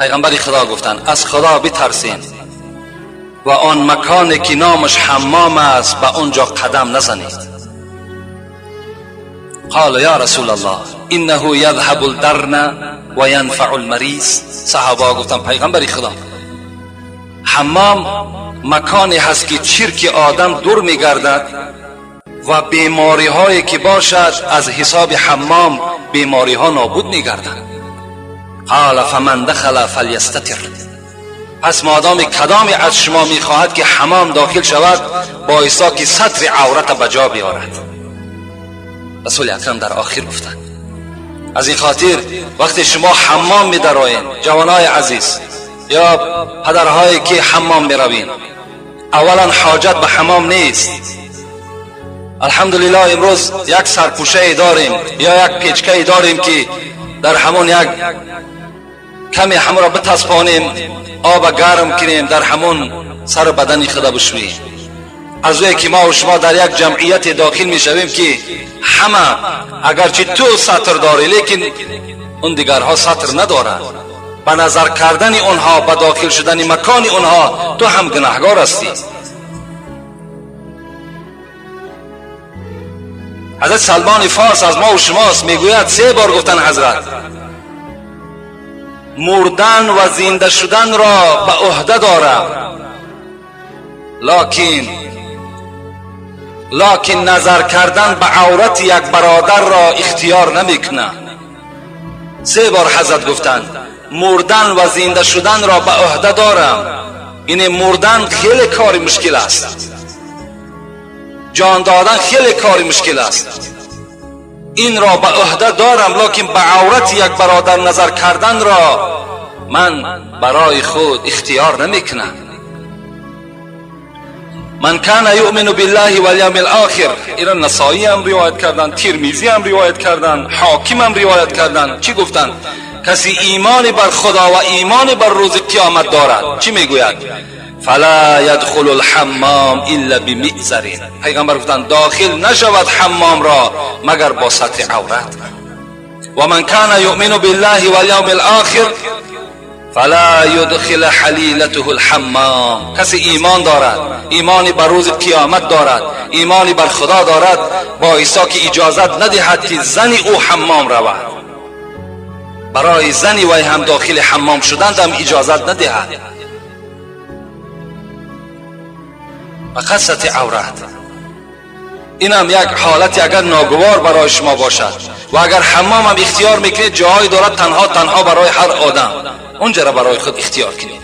پیغمبر خدا گفتند از خدا بترسین و آن مکانی که نامش حمام است به آنجا قدم نزنید. قال یا رسول الله انه یذهب الدرن و ینفع المریض. صحابه گفتند پیغمبر خدا، حمام مکانی هست که چرک آدم دور میگردد و بیماری هایی که باشد از حساب حمام بیماری ها نابود میگردند. قال فمن دخل فلیستتر. پس مادام کدامی از شما میخواهد که حمام داخل شود بایستا که ستر عورت به جا بیارد. رسول اکرم در آخر گفتند. از این خاطر وقتی شما حمام میدرایین، جوانای عزیز یا پدرهایی که حمام میروین، اولا حاجت به حمام نیست. الحمدلله امروز یک سرپوشه داریم یا یک پیچکه داریم که در همون یک کمی هم را بتسپانیم، آب گرم کنیم، در همون سر بدن خود بشوییم. از وی که ما و شما در یک جمعیت داخل میشویم که همه اگرچه تو ستر داری لیکن اون دیگرها ستر ندارند، به نظر کردن اونها، به داخل شدن مکان اونها تو هم گناهگار هستی. حضرت سلمان فارس از ما و شماست، میگوید 3 بار گفتن حضرت مردن و زنده شدن را به عهده دارم، لیکن نظر کردن به عورت یک برادر را اختیار نمیکنم. 3 بار حضرت گفتند مردن و زنده شدن را به عهده دارم. این مردن خیلی کار مشکل است، جان دادن خیلی کار مشکل است، این را به عهده دارم، لیکن به عورت یک برادر نظر کردن را من برای خود اختیار نمیکنم. من کان یؤمن بالله والیوم الاخر، اینا نسائی هم روایت کردن، ترمذی هم روایت کردن، حاکم هم روایت کردن. چی گفتن؟ کسی ایمان بر خدا و ایمان بر روز قیامت دارد چی میگوید؟ فلا يدخل الحمام الا بمئزر. پیغمبر گفتند داخل نشود حمام را مگر با ستر عورت. و من کان یؤمن بالله والیوم الاخر فلا يدخل حلیلته الحمام. کسی ایمان دارد، ایمان بر روز قیامت دارد، ایمان بر خدا دارد، بایستا که اجازت ندهد که زن او حمام رود. برای زنی وی هم داخل حمام شدند هم اجازت ندهد. فقط ستر عورت. این هم یک حالت اگر ناگوار برای شما باشد و اگر حمام هم اختیار میکنید، جاهای دارد تنها تنها برای هر آدم، اونجا را برای خود اختیار کنید.